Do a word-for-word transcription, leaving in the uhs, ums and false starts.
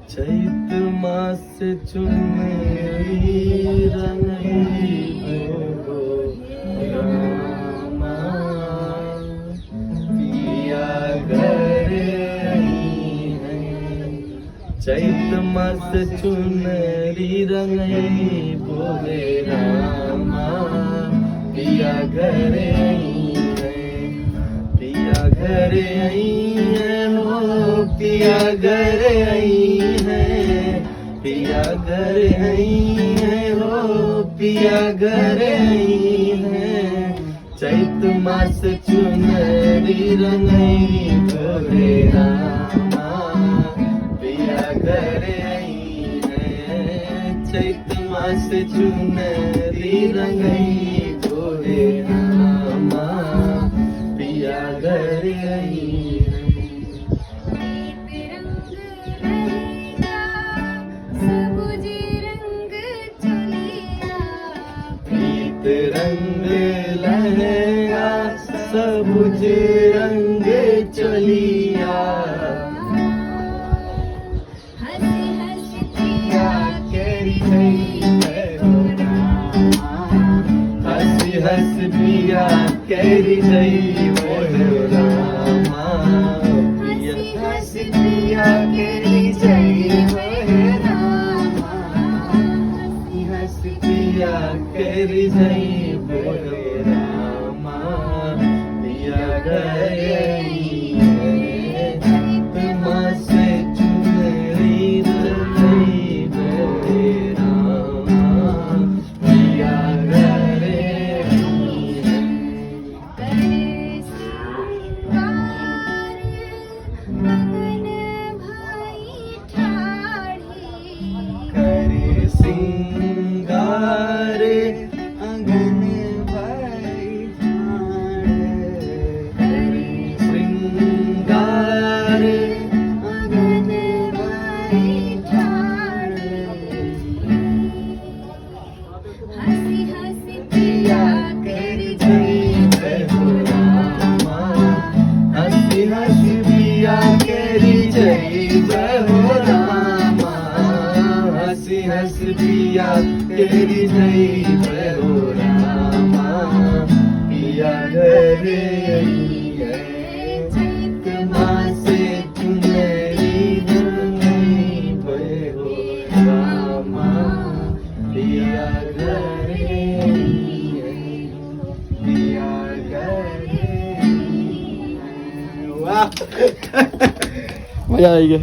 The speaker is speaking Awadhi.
चैत मास चुनरी रंगई हो रामा, पिया घर आई हैं। चैत मास चुनरी रंगई हो रामा, पिया घर आई हैं। पिया घर आई हैं हो, पिया घर आई हैं। पिया घर आई हैं हो, पिया घर आई हैं। चैत मास चुनरी रंगई हो रामा, पिया घर आई हैं। चैत मास चुनरी रंगई हो रामा, पिया घर आई हैं। प्रीत रंग लहंगा, सबुज रंग चोलिया। प्रीत रंग लहंगा, सबुज रंग चोलिया। हंसी हंसी पिया के रिझई हो रामा। हंसी हंसी पिया के रिझई हो रामा। हंसी हंसी पिया के रिझई हो रामा। हंसी हंसी पिया के रिझई हो रामा। पिया घर आई हैं। चैत मास चुनरी रंगई हो रामा, पिया घर आई हैं। करे सिंगार अंगन भई ठाढ़ी। करे सिंगार अंगन भई ठाढ़। करे सिंगार अंगन भई ठाढ़। हंसी हंसी पिया के रिझई हो रामा। हंसी हंसी पिया के रिझई हो रामा। हंसी हंसी पिया के रिझई हो रामा। पिया घर आई हैं। चैत मास चुनरी रंगई हो रामा। पिया घर आई हैं। पिया घर आई हैं। वाह। मजा आ गया।